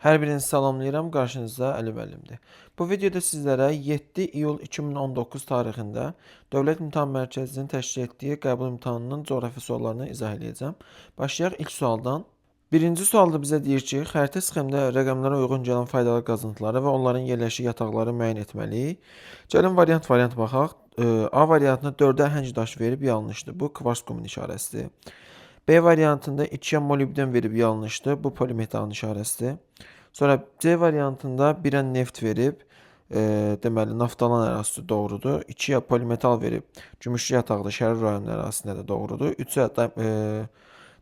Hər birinizi salamlayıram. Qarşınızda Əli müəllimdir. Bu videoda sizlərə 7 iyul 2019 tarixində Dövlət İmtahan Mərkəzinin təşkil etdiyi qəbul imtahanının coğrafi suallarını izah eləyəcəm. Başlayaq ilk sualdan. Birinci sualda bizə deyir ki, xəritə sxemdə rəqəmlərə uyğun gələn faydalı qazıntıları və onların yerləşdiyi yataqları müəyyən etməliyik. Gəlin variant-variant baxaq. A variantında 4-ə əhəng daşı verib, yanlışdır. Bu kvars qumun işarəsidir. B variantında 2-yə molibden verib, yanlışdır. Bu polimetalın işarəsidir. Sonra C variantında 1-ə neft verib, deməli naftalan ərazisi doğrudur. 2-yə polimetal verib, gümüşlü yataqda Şərif rayonunun ərazisində də doğrudur. 3-ə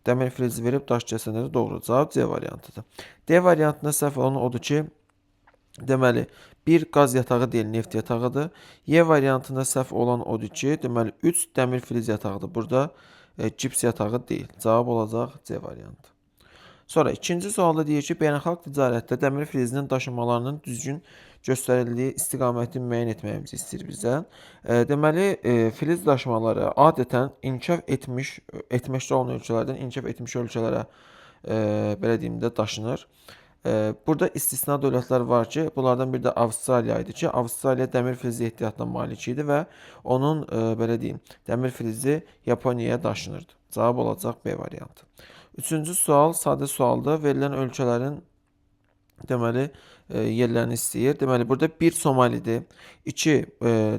dəmir filizi verib, Daşkəsəndə də doğru. Cavab C variantıdır. D variantında səhv olan odur ki, deməli 1 qaz yatağı deyil, neft yatağıdır. Y variantında səhv olan odur ki, deməli 3 dəmir filiz yatağıdır. Burada gips yatağı deyil. Cavab olacaq C variantı. Sonra ikinci sualda deyir ki, beynəlxalq ticarətdə dəmir filizinin daşımalarının düzgün göstərildiyi istiqaməti müəyyən etməyimizi istəyir bizdən. Deməli, filiz daşımaları adətən inkişaf etmiş, etməkdə olan ölkələrdən inkişaf etmiş ölkələrə, belə deyim də, daşınır. Burada istisna dövlətlər var ki, bunlardan biri də Avstraliya idi ki, Avstraliya dəmir filizi ehtiyatına malik idi və onun, belə deyim, dəmir filizi Yaponiyaya daşınırdı. Cavab olacaq B variantı. Üçüncü sual sadə sualdır. Verilən ölkələrin deməli yerlərini istəyir. Deməli burada 1 Somalidir, 2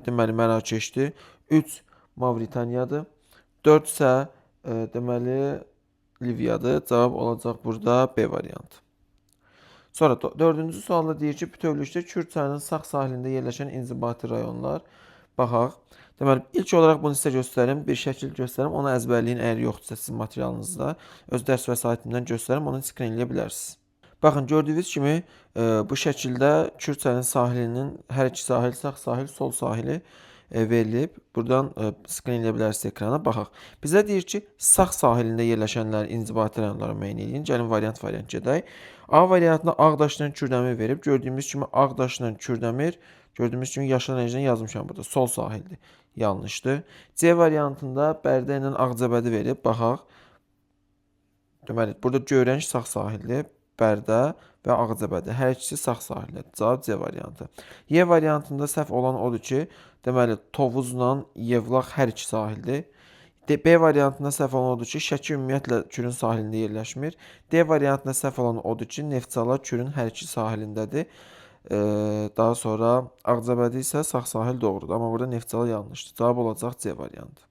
deməli Mərakeşdir, 3 Mavritaniyadır, 4 isə deməli Liviyadır. Cavab olacaq burada B variantı. Sonra dördüncü sualda deyir ki, bütövlükdə Kür çayının sağ sahilində yerləşən inzibati rayonlar. Baxaq. Deməli, ilk olaraq bunu sizə göstərim, bir şəkil göstərim. Onu əzbərləyin, əgər yoxdursa sizin materialınızda. Öz dərs vəsaitimdən göstərim, onu skrinləyə bilərsiniz. Baxın, gördüyünüz kimi bu şəkildə Kür çayının sahilinin hər iki sahil, sağ sahil, sol sahili verilib. Buradan skrinləyə bilərsiniz ekrana. Baxaq. Bizə deyir ki, sağ sahilində yerləşənlər inzibati rayonları müəyyən edin. Gəlin variant-variant gedək. A variantında Ağdaşla Kürdəmir verib. Gördüyümüz kimi Ağdaşla Kürdəmir, gördüyümüz kimi yaşıl rənglə yazmışam burada. Sol sahildir. Yanlışdır. C variantında Bərdə ilə Ağcabədi verib. Baxaq. Deməli, burada Göyrənc sağ sahildir. Bərdə və Ağcabədi. Hər ikisi sağ sahildədir. Cavab C variantı. Y variantında səhv olan odur ki, deməli, Tovuzla Yevlax hər iki sahildir. B variantında səhv olan odur ki, Şəki ümumiyyətlə Kürün sahilində yerləşmir. D variantında səhv olan odur ki, Neftçala Kürün hər iki sahilindədir. Daha sonra Ağcabədi isə sağ sahil doğrudur. Amma burada Neftçala yanlışdır. Cavab olacaq C variantı.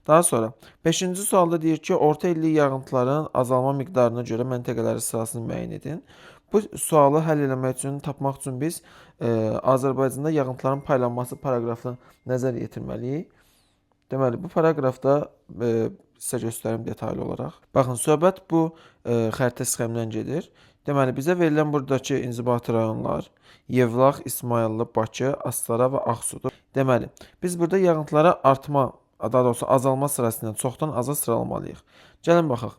Daha sonra 5-ci sualda deyir ki, orta illik yağıntıların azalma miqdarına görə məntəqələri sırasını müəyyən edin. Bu sualı həll eləmək üçün, tapmaq üçün biz Azərbaycanda yağıntıların paylanması paraqrafına nəzər yetirməliyik. Deməli, bu paraqrafda sizə göstərim detallı olaraq. Baxın, söhbət bu xəritə sxemindən gedir. Deməli, bizə verilən buradakı inzibati rayonlar Yevlax, İsmayıllı, Bakı, Astara və Ağsudur. Deməli, biz burada yağıntılara artma, daha doğrusu azalma sırasıyla çoxdan aza sıralamalıyıq. Gəlin baxaq.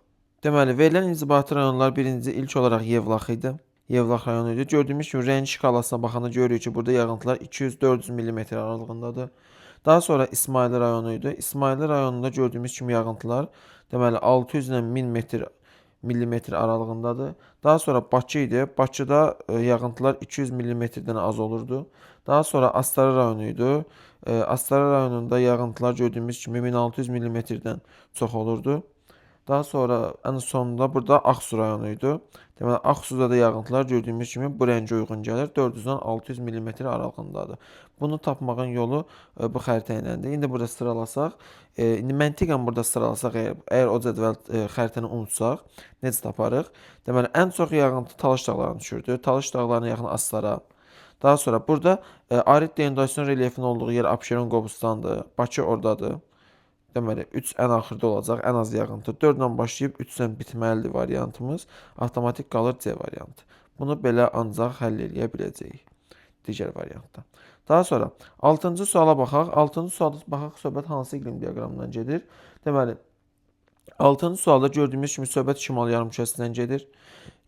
Deməli, verilən inzibati rayonlar birinci ilk olaraq Yevlax idi. Yevlax rayonu idi. Gördüyümüz kimi rəng şkalasına baxanda görürük ki, burada yağıntılar 200-400 mm aralığındadır. Daha sonra İsmayıllı rayonu idi. İsmayıllı rayonunda gördüyümüz kimi yağıntılar deməli 600 ilə 1000 millimetr aralığındadır. Daha sonra Bakı idi. Bakıda yağıntılar 200 millimetrdən az olurdu. Daha sonra Astara rayonu idi. Astara rayonunda yağıntılar gördüyümüz kimi 1600 millimetrdən çox olurdu. Daha sonra ən sonunda burada Ağsu rayonu idi. Deməli, Ağsuda da yağıntılar gördüyümüz kimi bu rəngə uyğun gəlir. 400-dən 600 millimetr aralığındadır. Bunu tapmağın yolu bu xəritə iləndir. İndi burada sıralasaq, indi məntiqən burada sıralasaq, əgər o cədvəl xəritəni unutsaq, necə taparıq? Deməli, ən çox yağıntı Talış dağlarına düşürdü. Talış dağlarına yaxın Astara. Daha sonra burada arid denudasyon relyefinin olduğu yer Abşeron Qobustandır. Bakı oradadır. Deməli, 3 ən axırda olacaq, ən az yağıntı. 4 ilə başlayıb 3 ilə bitməlidir variantımız. Avtomatik qalır C variantı. Bunu belə ancaq həll eləyə biləcəyik digər variantda. Daha sonra 6-cı suala baxaq. 6-cı sualda baxaq söhbət hansı iqlim diaqramından gedir. Deməli, 6-cı sualda gördüyümüz kimi söhbət şimal yarımkürəsindən gedir.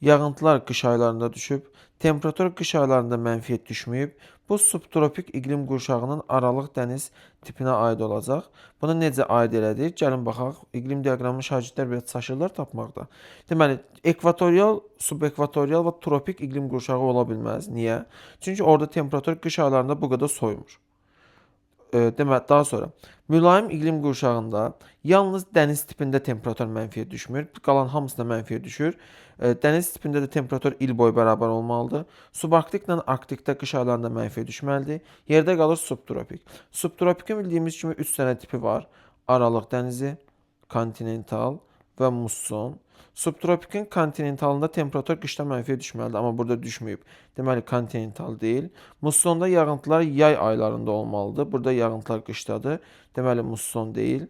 Yağıntılar qış aylarında düşüb. Temperatur qış aylarında mənfiyə düşməyib. Bu subtropik iqlim qurşağının Aralıq dəniz tipinə aid olacaq. Bunu necə aid elədik? Gəlin baxaq. İqlim diaqramını şagirdlər biraz çaşırlar tapmaqda. Deməli, ekvatorial, subekvatorial və tropik iqlim qurşağı ola bilməz. Niyə? Çünki orada temperatur qış aylarında bu qədər soyumur. Deməli, daha sonra mülayim iqlim qurşağında yalnız dəniz tipində temperatur mənfiyə düşmür. Qalan hamısında mənfiyə düşür. Dəniz tipində də temperatur il boyu bərabər olmalıdır. Subarktiklə arktikdə qış aylarında mənfiyə düşməlidir. Yerdə qalır subtropik. Subtropikin bildiyimiz kimi 3 dənə tipi var. Aralıq dənizi, kontinental və musson. Subtropikin kontinentalında temperatur qışda mənfiyə düşməlidir, amma burada düşməyib. Deməli, kontinental deyil. Mussonda yağıntılar yay aylarında olmalıdır. Burada yağıntılar qışdadır. Deməli, musson deyil.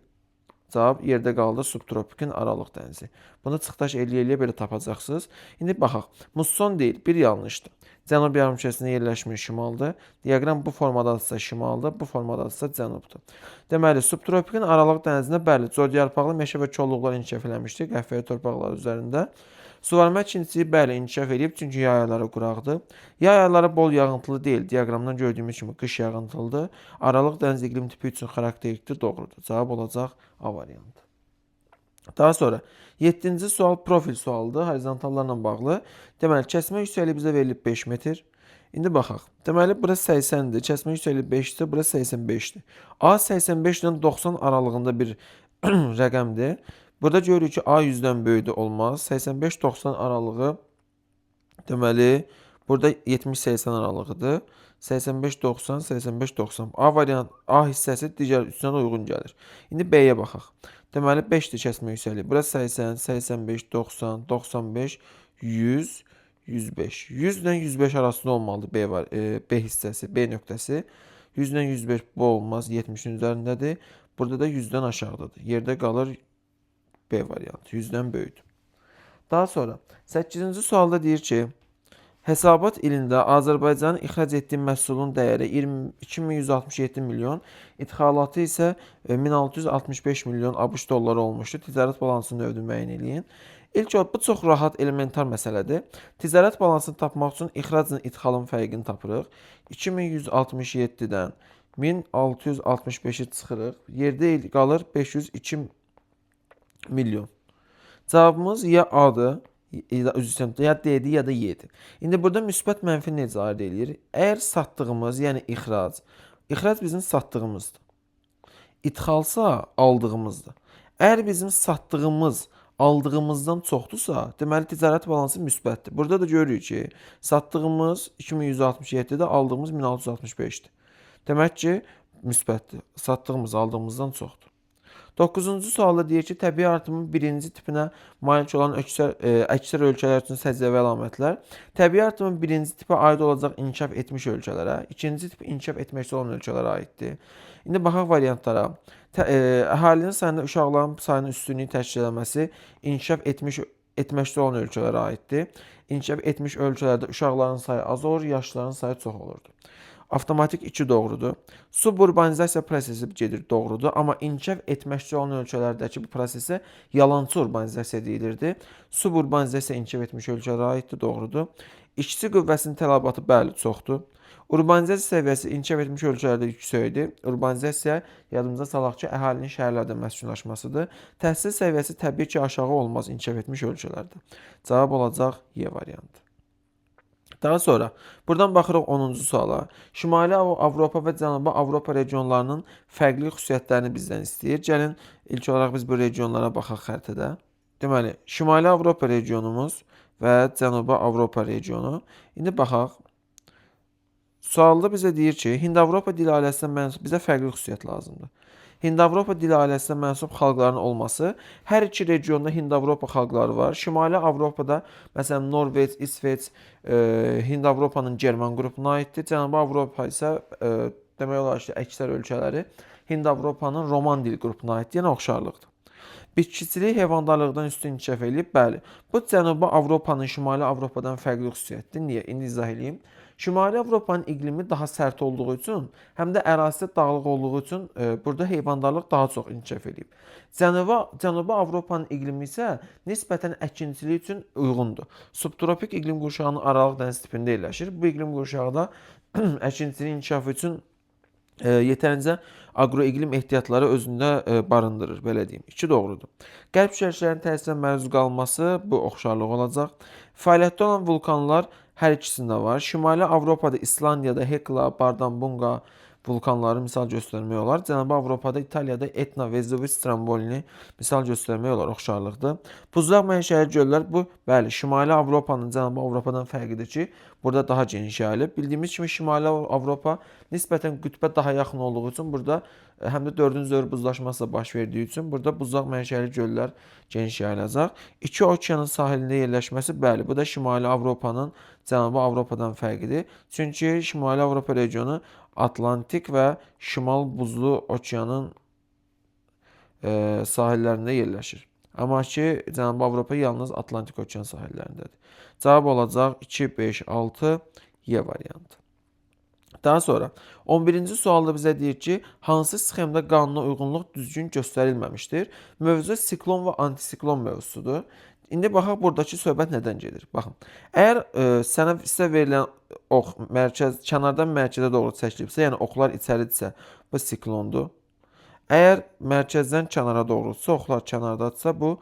Cavab yerdə qaldı subtropikin Aralıq dənizi. Bunu çıxdaş eləyə-eləyə belə tapacaqsınız. İndi baxaq. Musson deyil, bir yanlışdır. Cənub yarımkürəsində yerləşmiş şimaldır. Diaqram bu formadadırsa şimaldır, bu formadadırsa cənubdur. Deməli, subtropikin Aralıq dənizində bəli, codyarpaqlı meşə və kolluqlar inkişaf eləmişdi qəhvəyi torpaqlar üzərində. Suvarma əkinçiliyi bəli inkişaf eləyib, çünki yay ayları quraqdır. Yay ayları bol yağıntılı deyil. Diaqramdan gördüyümüz kimi qış yağıntılıdır. Aralıq dəniz iqlim tipi üçün xarakterikdir, doğrudur. Cavab olacaq A variantı. Daha sonra 7-ci sual profil sualıdır, horizontallarla bağlı. Deməli, kəsmə yüksəkliyi bizə verilib 5 metr. İndi baxaq. Deməli, bura 80-dir. Kəsmə yüksəkliyi 5-dir, bura 85-dir. A 85 ilə 90 aralığında bir rəqəmdir. Burada görürük ki, A 100-dən böyükdür, olmaz. 85-90 aralığı, deməli, burada 70-80 aralığıdır. 85-90, 85-90. A variant, A hissəsi digər üçünə də uyğun gəlir. İndi B-yə baxaq. Deməli, 5-dir kəsmə yüksəkliyi. Bura 80, 85, 90, 95, 100, 105. 100 ilə 105 arasında olmalıdır B var, B hissəsi, B nöqtəsi. 100 ilə 105 bu olmaz, 70-in üzərindədir. Burada da 100-dən aşağıdadır. Yerdə qalır B variantı, 100-dən böyükdür. Daha sonra 8-ci sualda deyir ki, hesabat ilində Azərbaycanın ixrac etdiyi məhsulun dəyəri 2167 milyon, idxalatı isə 1665 milyon ABŞ dolları olmuşdur. Ticarət balansının növünü müəyyən eləyin. İlk olaraq bu çox rahat, elementar məsələdir. Ticarət balansını tapmaq üçün ixracla idxalın fərqini tapırıq. 2167-dən 1665-i çıxırıq. Yerdə qalır 502 milyon. Cavabımız ya A-dır, ya D-dir, ya da Y-dir. İndi burada müsbət mənfi necə ayırd eləyir? Əgər satdığımız, yəni ixrac, ixrac bizim satdığımızdır. İdxalsa aldığımızdır. Əgər bizim satdığımız aldığımızdan çoxdursa, deməli ticarət balansı müsbətdir. Burada da görürük ki, satdığımız 2167-dir, aldığımız 1665-dir. Demək ki, müsbətdir. Satdığımız aldığımızdan çoxdur. 9-cu sualda deyir ki, təbii artımın birinci tipinə malik olan əksər ölkələr üçün səciyyəvi əlamətlər. Təbii artımın birinci tipə aid olacaq inkişaf etmiş ölkələrə, ikinci tip inkişaf etməkdə olan ölkələrə aiddir. İndi baxaq variantlara. Əhalinin sayında uşaqların sayının üstünlüyü təşkil eləməsi inkişaf etməkdə olan ölkələrə aiddir. İnkişaf etmiş ölkələrdə uşaqların sayı az olur, yaşlıların sayı çox olurdu. Avtomatik 2 doğrudur. Suburbanizasiya prosesi gedir, doğrudur. Amma inkişaf etməkdə olan ölkələrdəki bu prosesə yalançı urbanizasiya deyilirdi. Suburbanizasiya inkişaf etmiş ölkələrə aiddir, doğrudur. İşçi qüvvəsinin tələbatı bəli çoxdur. Urbanizasiya səviyyəsi inkişaf etmiş ölkələrdə yüksəkdir. Urbanizasiya yadımıza salaq ki, əhalinin şəhərlərdə məskunlaşmasıdır. Təhsil səviyyəsi təbii ki, aşağı olmaz inkişaf etmiş ölkələrdə. Cavab olacaq Y variantı. Daha sonra buradan baxırıq 10-cu suala. Şimali Avropa və Cənubi Avropa regionlarının fərqli xüsusiyyətlərini bizdən istəyir. Gəlin ilk olaraq biz bu regionlara baxaq xəritədə. Deməli, Şimali Avropa regionumuz və Cənubi Avropa regionu. İndi baxaq. Sualda bizə deyir ki, Hind-Avropa dil ailəsinə mənsub bizə fərqli xüsusiyyət lazımdır. Hind-Avropa dil ailəsinə mənsub xalqların olması, hər iki regionda Hind-Avropa xalqları var. Şimali Avropada, məsələn, Norveç, İsveç, Hind-Avropanın German qrupuna aiddir. Cənubi Avropa isə demək olar ki, əksər ölkələri Hind-Avropanın Roman dil qrupuna aiddir. Yəni oxşarlıqdır. Bitkiçilik heyvandarlıqdan üstün inkişaf eləyib. Bəli. Bu Cənubi Avropanın Şimali Avropadan fərqli xüsusiyyətdir. Niyə? İndi izah eləyim. Şimali Avropanın iqlimi daha sərt olduğu üçün, həm də ərazisi dağlıq olduğu üçün burada heyvandarlıq daha çox inkişaf eləyib. Cənubi Avropanın iqlimi isə nisbətən əkinçilik üçün uyğundur. Subtropik iqlim qurşağının Aralıq dəniz tipində yerləşir. Bu iqlim qurşağı da əkinçiliyin inkişafı üçün yetərincə aqroiqlim ehtiyatları özündə barındırır, belə deyim. 2 doğrudur. Qərb şərqçilərin təsirinə məruz qalması bu oxşarlıq olacaq. Fəaliyyətdə olan vulkanlar hər ikisində var. Şimali Avropada, İslandiyada Hekla, Bardambunga vulkanları misal göstərmək olar. Cənubi Avropada, İtaliyada Etna, Vezuvi, Strombolini misal göstərmək olar, oxşarlıqdır. Buzlaq mənşəli göllər bu, bəli, Şimali Avropanın Cənubi Avropadan fərqidir ki, burada daha geniş yayılıb. Bildiyimiz kimi Şimali Avropa nisbətən qütbə daha yaxın olduğu üçün burada həm də 4-cü dövr buzlaşması da baş verdiyi üçün burada buzlaq mənşəli göllər geniş yayılacaq. İki okeanın sahilində yerləşməsi, bəli, bu da Şimali Avropanın Cənubi Avropadan fərqidir. Çünki Şimali Avropa regionu Atlantik və Şimal Buzlu okeanın sahillərində yerləşir. Amma ki, Cənubi Avropa yalnız Atlantik okean sahillərindədir. Cavab olacaq 2, 5, 6, Y variantı. Daha sonra 11-ci sualda bizə deyir ki, hansı sxemdə qanuna uyğunluq düzgün göstərilməmişdir? Mövzu siklon və antisiklon mövzusudur. İndi baxaq buradakı söhbət nədən gedir? Baxın, əgər sənə sizə verilən ox mərkəz kənardan mərkəzə doğru çəkilibsə, yəni oxlar içəridirsə, bu siklondur. Əgər mərkəzdən kənara doğrudursa, oxlar kənardadırsa, bu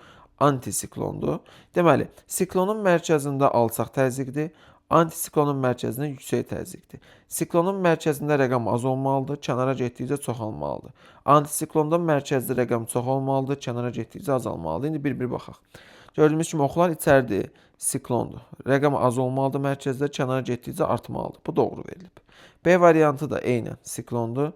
antisiklondur. Deməli, siklonun mərkəzində alçaq təzyiqdir, antisiklonun mərkəzində yüksək təzyiqdir. Siklonun mərkəzində rəqəm az olmalıdır, kənara getdikcə çoxalmalıdır. Antisiklonda mərkəzdə rəqəm çox olmalıdır, kənara getdikcə azalmalıdır. İndi bir-bir baxaq. Gördüyümüz kimi oxlar içəridir, siklondur. Rəqəm az olmalıdır mərkəzdə, kənara getdikcə artmalıdır. Bu doğru verilib. B variantı da eynən siklondur.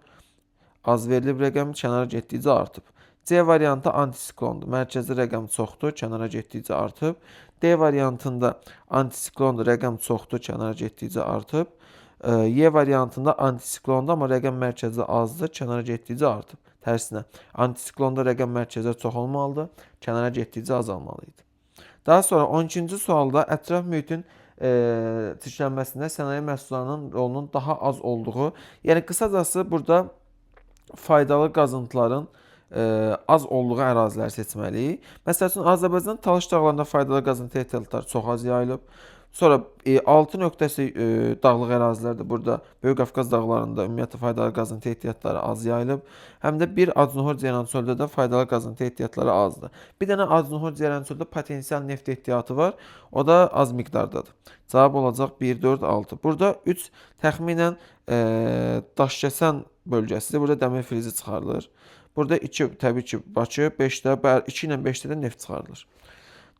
Az verilib rəqəm, kənara getdikcə artıb. C variantı antisiklondur. Mərkəzdə rəqəm çoxdur, kənara getdikcə artıb. D variantında antisiklondur, rəqəm çoxdur, kənara getdikcə artıb. Y variantında antisiklondur, amma rəqəm mərkəzdə azdır, kənara getdikcə artıb. Tərsinə, antisiklonda rəqəm mərkəzdə çox olmalıdır, kənara getdikcə azalmalı idi. Daha sonra 12-ci sualda ətraf mühitin çirklənməsində sənaye məhsullarının rolunun daha az olduğu, yəni qısacası burada faydalı qazıntıların az olduğu ərazilər seçməliyik. Məsəl üçün, Azərbaycan Talış dağlarında faydalı qazıntı ehtiyatları çox az yayılıb. Sonra 6 nöqtəsi dağlıq ərazilərdə burada Böyük Qafqaz dağlarında ümumiyyətlə faydalı qazıntı ehtiyatları az yayılıb. Həm də bir Acnuhor Ceyrançöldə də faydalı qazıntı ehtiyatları azdır. Bir dənə Acnuhor Ceyrançöldə potensial neft ehtiyatı var. O da az miqdardadır. Cavab olacaq 1, 4, 6. Burada 3 təxminən Daşkəsən bölgəsidir. Burada dəmir filizi çıxarılır. Burada 2 təbii ki Bakı, 5-də, 2 ilə 5-də də neft çıxarılır.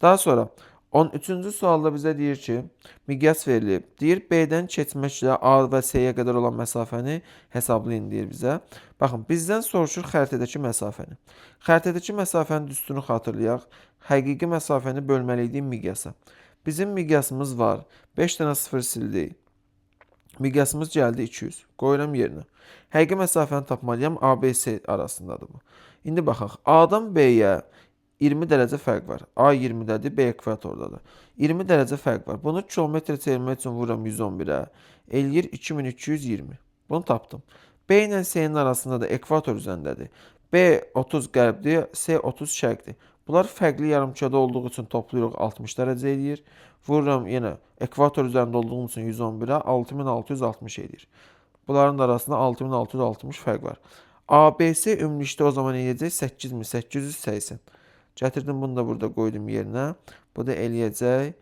Daha sonra 13-cü sualda bizə deyir ki, miqyas verilib. Deyir, B-dən keçməklə A və C-yə qədər olan məsafəni hesablayın deyir bizə. Baxın, bizdən soruşur xəritədəki məsafəni. Xəritədəki məsafənin düsturunu xatırlayaq. Həqiqi məsafəni bölməli idik miqyasa. Bizim miqyasımız var. 5 dənə 0 sildik. Miqyasımız gəldi 200. Qoyuram yerinə. Həqiqi məsafəni tapmalıyam. ABC arasındadır bu. İndi baxaq. A-dan B-yə 20 dərəcə fərq var. A 20-dədir, B ekvatordadır. 20 dərəcə fərq var. Bunu kilometrə çevirmək üçün vururam 111-ə. Eləyir 2220. Bunu tapdım. B ilə C-nin arasında da ekvator üzərindədir. B 30 qərbdir, C 30 şərqdir. Bunlar fərqli yarımkürədə olduğu üçün toplayırıq 60 dərəcə eləyir. Vururam yenə ekvator üzərində olduğum üçün 111-ə 6660 eləyir. Bunların da arasında 6660 fərq var. ABC ümumilikdə o zaman eləyəcək 8880. Gətirdim bunu da burada qoydum yerinə. Bu da eləyəcək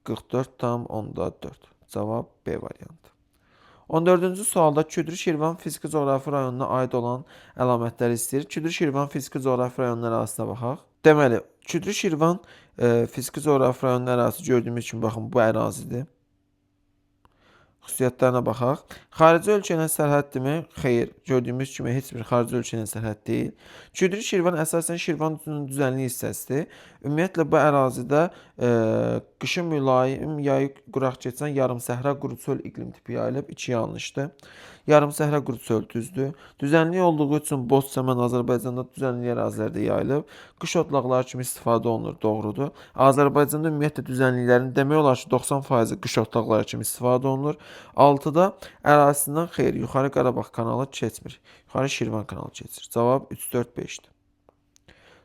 44,4. Cavab B variantı. 14-cü sualda Küdrü Şirvan fiziki coğrafi rayonuna aid olan əlamətləri istəyir. Küdrü Şirvan fiziki coğrafi rayonunun ərazisinə baxaq. Deməli, Küdrü Şirvan fiziki coğrafi rayonunun ərazisi gördüyümüz kimi baxın bu ərazidir. Xüsusiyyətlərinə baxaq. Xarici ölkə ilə sərhəddirmi? Xeyr. Gördüyümüz kimi heç bir xarici ölkə ilə sərhəd deyil. Cüdri Şirvan əsasən Şirvan düzənlik hissəsidir. Ümumiyyətlə bu ərazidə qışı mülayim, yayı quraq keçən yarımsəhra quru çöl iqlim tipi yayılıb. 2 yanlışdır. Yarımsəhra quru çöl düzdür. Düzənlik olduğu üçün boz çəmən Azərbaycanda düzənlik ərazilərdə yayılıb. Qış otlaqları kimi istifadə olunur, doğrudur. Azərbaycanda ümumiyyətlə düzənliklərin demək olar ki, 90% qış otlaqları kimi istifadə olunur. 6-da ərazisindən xeyr, Yuxarı Qarabağ kanalı keçmir. Yuxarı Şirvan kanalı keçir. Cavab 3, 4, 5-dir.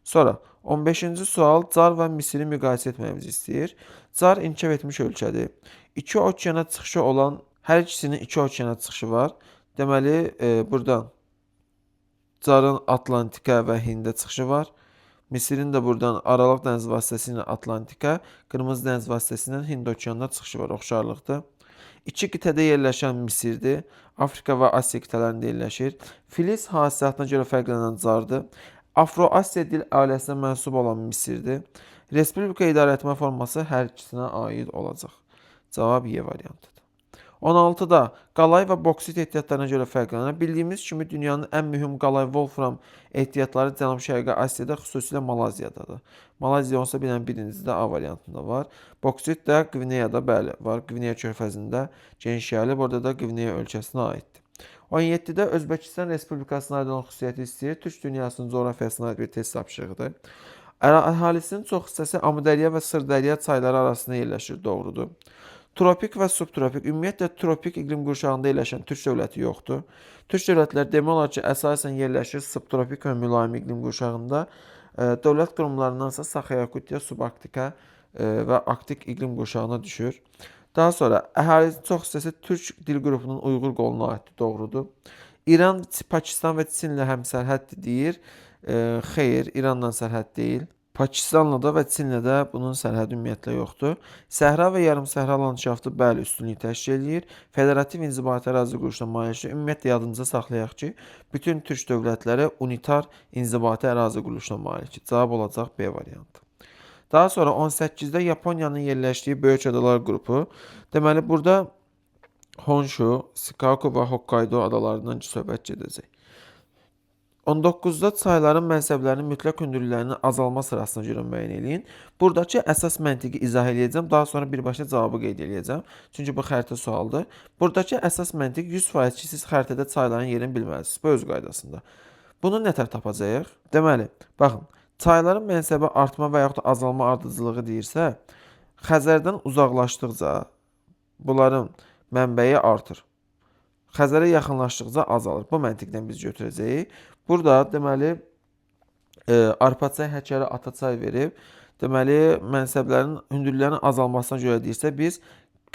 Sonra 15-ci sual Car və Misiri müqayisə etməyimizi istəyir. Car inkişaf etmiş ölkədir. İki okeana çıxışı olan, hər ikisinin iki okeana çıxışı var. Deməli, buradan Carın Atlantika və Hində çıxışı var. Misirin də buradan Aralıq dənizi vasitəsilə Atlantika, Qırmızı dəniz vasitəsilə Hind okeanına çıxışı var, oxşarlıqdır. İki qitədə yerləşən Misirdir. Afrika və Asiya qitələrində yerləşir. Filiz hasilatına görə fərqlənən Cardır. Afro-Asiya dil ailəsinə mənsub olan Misirdir. Respublika idarəetmə forması hər ikisinə aid olacaq. Cavab Y variantıdır. 16-da qalay və boksit ehtiyatlarına görə fərqlənir. Bildiyimiz kimi dünyanın ən mühüm qalay wolfram ehtiyatları Cənub-Şərqi Asiyada, xüsusilə Malayziyadadır. Malayziya olsa bilən birincisi də A variantında var. Boksit də Qvineyada, bəli, var. Qvineya körfəzində geniş yayılıb, orada da Qvineya ölkəsinə aiddir. 17-də Özbəkistan Respublikasına aid olan xüsusiyyəti istəyir. Türk dünyasının coğrafiyasına aid bir test tapşırığıdır. Əhalisinin çox hissəsi Amudərya və Sırdərya çayları arasında yerləşir, doğrudur. Tropik və subtropik, ümumiyyətlə tropik iqlim qurşağında yerləşən türk dövləti yoxdur. Türk dövlətləri demək olar ki, əsasən yerləşir subtropik və mülayim iqlim qurşağında. Dövlət qurumlarındansa Saxa Yakutiya, Subarktika və Arktik iqlim qurşağına düşür. Daha sonra əhalinin çox hissəsi türk dil qrupunun Uyğur qoluna aiddir, doğrudur. İran, Pakistan və Çinlə həmsərhəddir deyir. Xeyr, İranla sərhəd deyil. Pakistanla da və Çinlə də bunun sərhədi ümumiyyətlə yoxdur. Səhra və yarımsəhra landşaftı bəli üstünlük təşkil eləyir. Federativ inzibati ərazi quruluşuna malikdir. Ümumiyyətlə yadınıza saxlayaq ki, bütün türk dövlətləri unitar inzibati ərazi quruluşuna malikdir. Cavab olacaq B variantı. Daha sonra 18-də Yaponiyanın yerləşdiyi Böyük Adalar qrupu. Deməli burada Honshu, Shikoku və Hokkaido adalarından söhbət gedəcək. 19-da çayların mənsəblərinin mütləq hündürlüklərinin azalma sırasına görə müəyyən eləyin. Buradakı əsas məntiqi izah eləyəcəm. Daha sonra birbaşa cavabı qeyd eləyəcəm. Çünki bu xəritə sualdır. Buradakı əsas məntiq 100% ki, siz xəritədə çayların yerini bilməlisiniz. Bu öz qaydasında. Bunu nə tər tapacağıq? Deməli, baxın, çayların mənsəbi artma və yaxud da azalma ardıcılığı deyirsə, Xəzərdən uzaqlaşdıqca bunların mənbəyi artır. Xəzərə yaxınlaşdıqca azalır. Bu məntiqdən biz götürəcəyik. Burada deməli Arpaçay, Həkəri, Ataçay verib. Deməli mənsəblərin hündürlüklərinin azalmasına görə deyirsə biz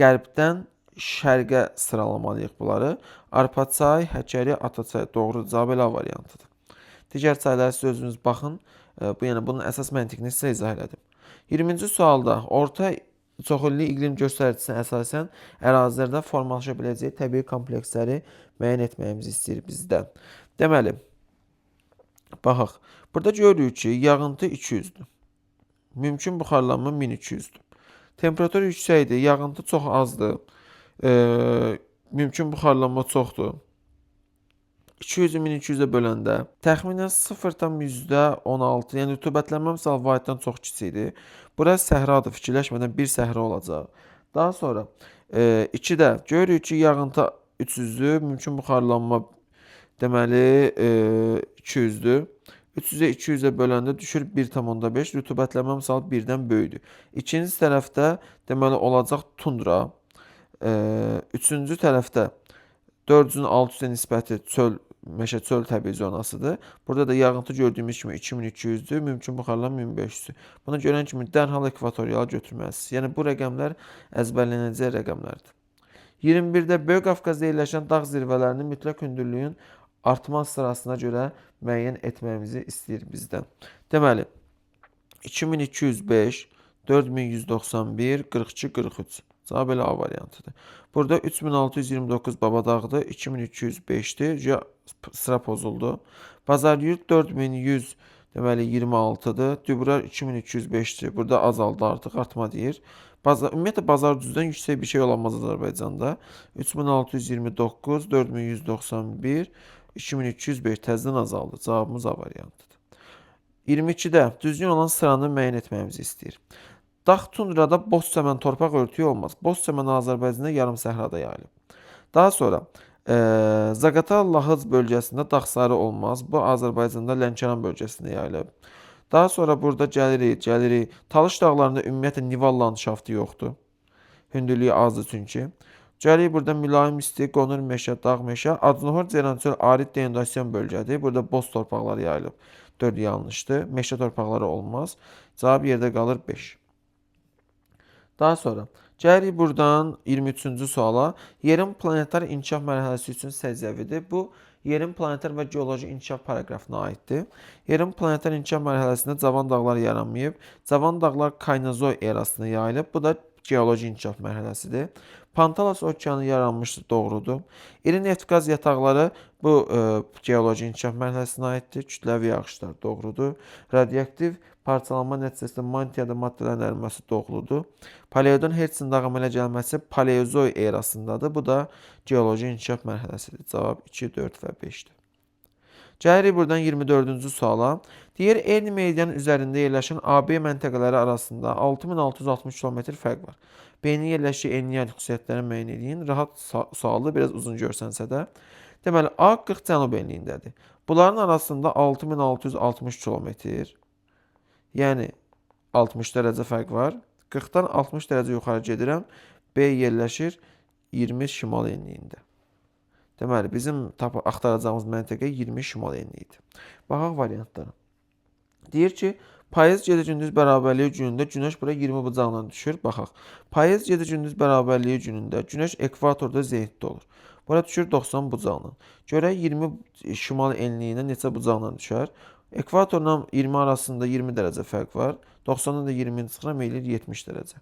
qərbdən şərqə sıralamalıyıq bunları. Arpaçay, Həkəri, Ataçay doğru cavab elə A variantıdır. Digər çaylara siz özünüz baxın. Bu yəni bunun əsas məntiqini sizə izah elədim. 20-ci sualda orta çoxillik iqlim göstəricisine əsasən ərazilərdə formalaşa biləcəyi təbii kompleksləri müəyyən etməyimizi istəyir bizdən. Deməli, baxaq. Burada görürük ki, yağıntı 200-dür. Mümkün buxarlanma 1200-dür. Temperatur yüksəkdir, yağıntı çox azdır. Mümkün buxarlanma çoxdur. 200-ü 1200-ə böləndə təxminən 0,16, yəni rütubətlənmə misal vahiddən çox kiçikdir. Burası səhradır, fikirləşmədən bir səhra olacaq. Daha sonra 2-də görürük ki, yağıntı 300-dür, mümkün buxarlanma deməli 200-dür. 300-ə 200-ə böləndə düşür 1,5, rütubətlənmə misal 1-dən böyükdür. İkinci tərəfdə deməli olacaq tundra. Üçüncü tərəfdə 400-ün 600-ə nisbəti çöl, meşə çöl təbii zonasıdır. Burada da yağıntı gördüyümüz kimi 2200-dür, mümkün buxarlanma 1500-dür. Bunu görən kimi dərhal ekvatoriala götürməlisiniz. Yəni bu rəqəmlər əzbərlənəcək rəqəmlərdir. 21-də Böyük Qafqazda yerləşən dağ zirvələrinin mütləq hündürlüyün artma sırasına görə müəyyən etməyimizi istəyir bizdən. Deməli, 2205, 4191, 42, 43. Cavab elə A variantıdır. Burada 3629 Babadağdır, 2205-dir. Sıra pozuldu. Bazaryurt 4100 deməli 26-dır. Dübrar 2205-dir. Burada azaldı artıq, artma deyir. Ümumiyyətlə, bazar düzdən yüksək bir şey olamaz Azərbaycanda. 3629, 4191, 2205 təzədən azaldı. Cavabımız A variantıdır. 22-də düzgün olan sıranı müəyyən etməyimizi istəyir. Dağ tundrada boz çəmən torpaq örtüyü olmaz. Boz çəmən Azərbaycanda yarım səhrada yayılıb. Daha sonra Zaqatala Lahıc bölgəsində dağsarı olmaz. Bu Azərbaycanda Lənkəran bölgəsində yayılıb. Daha sonra burada gəlirik. Talış dağlarında ümumiyyətlə nival landşaftı yoxdur. Hündürlüyü azdır çünki. Gəlirik burada mülayim isti, qonur meşə, dağ meşə. Acnohor Ceyrançöl arid denudasiyon bölgədir. Burada boz torpaqlar yayılıb. 4 yanlışdır. Meşə torpaqları olmaz. Cavab yerdə qalır 5. Daha sonra gəlirik buradan 23-cü suala. Yerin planetar inkişaf mərhələsi üçün səciyyəvidir. Bu, yerin planetar və geoloji inkişaf paraqrafına aiddir. Yerin planetar inkişaf mərhələsində cavan dağlar yaranmayıb. Cavan dağlar Kaynozoy erasına yayılıb. Bu da geoloji inkişaf mərhələsidir. Pantalas okeanı yaranmışdır, doğrudur. İri neft-qaz yataqları bu geoloji inkişaf mərhələsinə aiddir. Kütləvi yağışlar doğrudur. Radioaktiv parçalanma nəticəsində mantiyada maddələrin əriməsi doğrudur. Paleodon Hertzin dağ əmələ gəlməsi Paleozoy erasındadır. Bu da geoloji inkişaf mərhələsidir. Cavab 2, 4 və 5-dir. Gəlirik buradan 24-cü suala. Deyir, eyni meridian üzərində yerləşən AB məntəqələri arasında 6660 km fərq var. B-nin yerləşdiyi enliyə xüsusiyyətlərini müəyyən edin. Rahat sualdır, biraz uzun görsənsə də. Deməli, A 40 cənub enliyindədir. Bunların arasında 6660 km, yəni 60 dərəcə fərq var. 40-dan 60 dərəcə yuxarı gedirəm. B yerləşir 20 şimal enliyində. Deməli, bizim axtaracağımız məntəqə 20 şimal enliyidir. Baxaq variantlara. Deyir ki, payız gecə-gündüz bərabərliyi günündə günəş bura 20 bucaqla düşür. Baxaq. Payız gecə-gündüz bərabərliyi günündə günəş ekvatorda zenitdə olur. Bura düşür 90 bucaqla. Görək 20 şimal enliyinə neçə bucaqla düşər? Ekvatorla 20 arasında 20 dərəcə fərq var. 90-dan da 20-ni çıxıram, eləyir 70 dərəcə.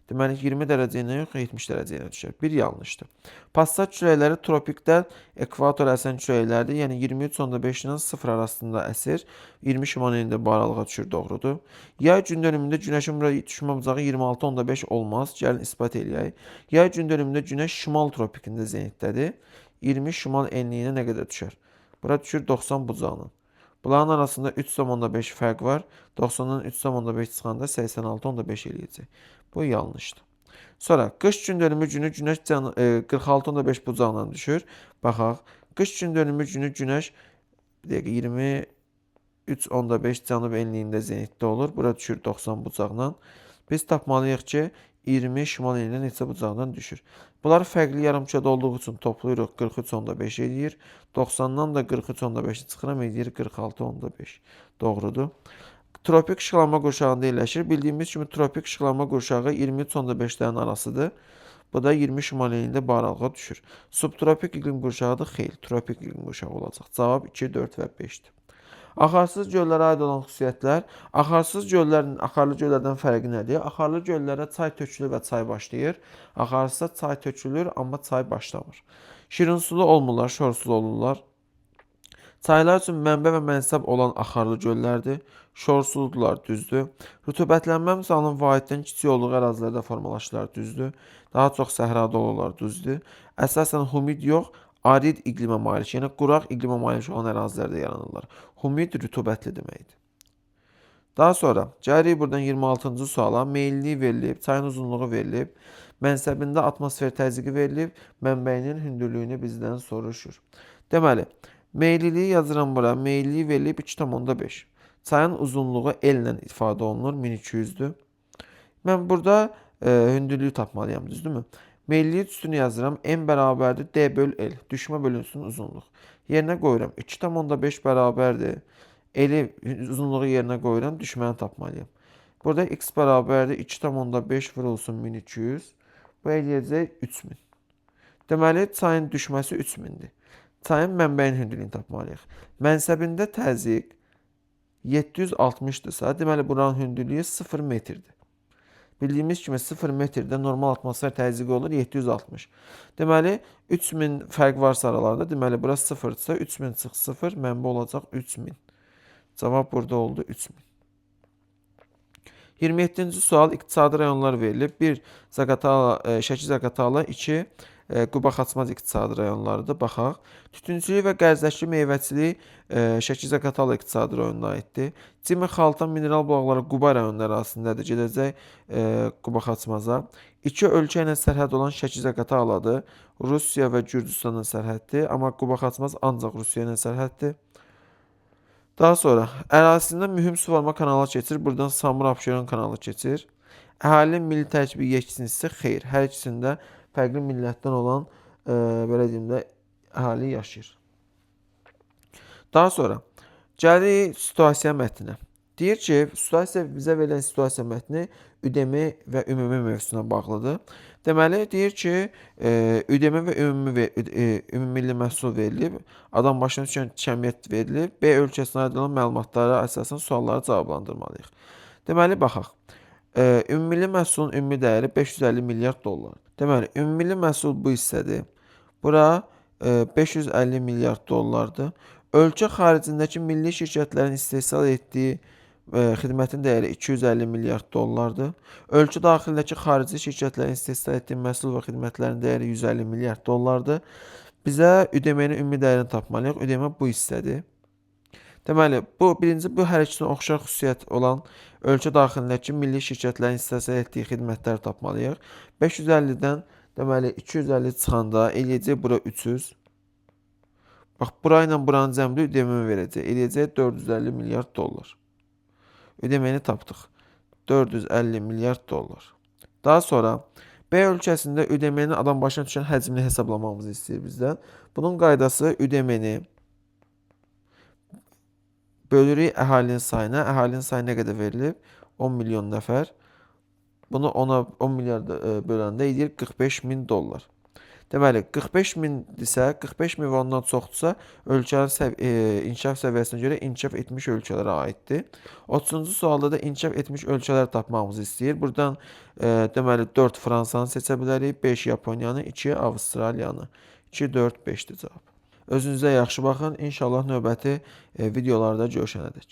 Deməli, 20 dərəcə ilə yox, 70 dərəcə ilə düşər. Bir yanlışdır. Passat küləkləri tropikdə ekvator əsən küləklərdir. Yəni 23,5 ilə 0 arasında əsir. 20 şimal enliyində bu aralığa düşür, doğrudur. Yay gün dönümündə günəşin bura düşmə bucağı 26,5 olmaz. Gəlin isbat eləyək. Yay gün dönümündə günəş şimal tropikində zenitdədir. 20 şimal enliyinə nə qədər düşər? Bura düşür 90 bucağına. Bunların arasında 3,5 fərq var. 90-dan 3,5 çıxanda 86,5 eləyəcək. Bu yanlışdır. Sonra qış gün dönümü günü günəş 46,5 bucaqla düşür. Baxaq. Qış gün dönümü günü günəş 23,5 cənub enliyində zenitdə olur. Bura düşür 90 bucaqla. Biz tapmalıyıq ki, 20 şimal enliyində neçə bucaqdan düşür. Bunlar fərqli yarımküdə olduğu üçün toplayırıq 43,5 eləyir. 90-dan da 43,5-i çıxıram eləyir 46,5. Doğrudur. Tropik işıqlanma qurşağında yerləşir. Bildiyimiz kimi tropik işıqlanma qurşağı 23,5-lərin arasıdır. Bu da 20 şimal enliyində bu aralığa düşür. Subtropik iqlim qurşağıdır. Xeyr, tropik iqlim qurşağı olacaq. Cavab 2, 4 və 5-dir. Axarsız göllərə aid olan xüsusiyyətlər. Axarsız göllərin axarlı göllərdən fərqi nədir? Axarlı göllərə çay tökülür və çay başlayır. Axarsızda çay tökülür, amma çay başlamır. Şirinsulu olmurlar, şorsulu olurlar. Çaylar üçün mənbə və mənsəb olan axarlı göllərdir. Şorsuludurlar, düzdür. Rütubətlənmə misalının vahiddən kiçik olduğu ərazilərdə formalaşırlar, düzdür. Daha çox səhrada olurlar, düzdür. Əsasən humid yox, arid iqlimə malik, yəni quraq iqlimə malik olan ərazilərdə yaranırlar. Humid rütubətli deməkdir. Daha sonra gəlirik buradan 26-cı suala. Meyilliyi verilib, çayın uzunluğu verilib, mənsəbində atmosfer təzyiqi verilib, mənbəyinin hündürlüyünü bizdən soruşur. Deməli, meyilliliyi yazıram bura. Meyilliyi verilib 2,5. Çayın uzunluğu L ilə ifadə olunur, 1200-dür. Mən burada hündürlüyü tapmalıyam, düzdürmü? Meyilliyi üstünü yazıram. M bərabərdir D böl L. Düşmə bölünsün uzunluq. Yerinə qoyuram. 2,5 bərabərdir. L-i uzunluğu yerinə qoyuram. Düşməni tapmalıyam. Burada x bərabərdir 2,5 vurulsun 1200. Bu eləyəcək 3000. Deməli, çayın düşməsi 3000-dir. Çayın mənbəyin hündürlüyünü tapmalıyıq. Mənsəbində təzyiq 760-dırsa, deməli buranın hündürlüyü 0 metrdir. Bildiyimiz kimi 0 metrdə normal atmosfer təzyiqi olur 760. Deməli 3000 fərq varsa aralarında, deməli bura 0-dırsa 3000 çıx 0, mənbə olacaq 3000. Cavab burada oldu 3000. 27-ci sual iqtisadi rayonlar verilib. 1 Zaqatala, Şəki Zaqatala, 2 Quba Xaçmaz iqtisadi rayonlarıdır. Baxaq. Tütünçülük və qərzəşli meyvəçilik Şəki Zaqatala iqtisadi rayonuna aiddir. Cimi Xaltan mineral bulaqları Quba rayonu ərazisindədir. Gedəcək Quba Xaçmaza. İki ölkə ilə sərhəd olan Şəki Zaqataladır. Rusiya və Gürcüstanla sərhəddir, amma Quba Xaçmaz ancaq Rusiya ilə sərhəddir. Daha sonra ərazisindən mühüm suvarma kanalı keçir. Buradan Samur Abşeron kanalı keçir. Əhalinin milli tərkibi yeksinçisi xeyr. Hər ikisində fərqli millətdən olan belə deyim də əhali yaşayır. Daha sonra gəlirik situasiya mətninə. Deyir ki, situasiya bizə verilən situasiya mətni ÜDM və ümumi mövzusuna bağlıdır. Deməli, deyir ki, ÜDM və ümumi, ümummilli məhsul verilib, adam başına düşən kəmiyyət verilib, B ölkəsinə aid olan məlumatlara əsasən sualları cavablandırmalıyıq. Deməli, baxaq. Ümummilli məhsulun ümumi dəyəri 550 milyard dollar. Deməli, ümummilli məhsul bu hissədir. Bura 550 milyard dollardır. Ölkə xaricindəki milli şirkətlərin istehsal etdiyi xidmətin dəyəri 250 milyard dollardır. Ölkə daxilindəki xarici şirkətlərin istehsal etdiyi məhsul və xidmətlərin dəyəri 150 milyard dollardır. Bizə ÜDM-nin ümumi dəyərini tapmalıyıq. ÜDM bu hissədir. Deməli, bu birinci bu hər ikisinə oxşar xüsusiyyət olan ölkə daxilindəki milli şirkətlərin istehsal etdiyi xidmətləri tapmalıyıq. 550-dən deməli 250 çıxanda eləyəcək bura 300. Bax, bura ilə buranın cəmli ÜDM verəcək. Eləyəcək 450 milyard dollar. ÜDM-ni tapdıq. 450 milyard dollar. Daha sonra B ölkəsində ÜDM-nin adam başına düşən həcmini hesablamamızı istəyir bizdən. Bunun qaydası ÜDM-ni bölürük əhalinin sayına. Əhalinin sayı nə qədər verilib? 10 milyon nəfər. Bunu ona 10 milyard böləndə edir 45 min dollar. Deməli, 45 mindirsə, 45 min və ondan çoxdursa, ölkənin inkişaf səviyyəsinə görə inkişaf etmiş ölkələrə aiddir. 30-cu sualda da inkişaf etmiş ölkələr tapmamızı istəyir. Buradan deməli 4 Fransanı seçə bilərik, 5 Yaponiyanı, 2 Avstraliyanı. 2, 4, 5-dir cavab. Özünüzə yaxşı baxın. İnşallah növbəti videolarda görüşənədək.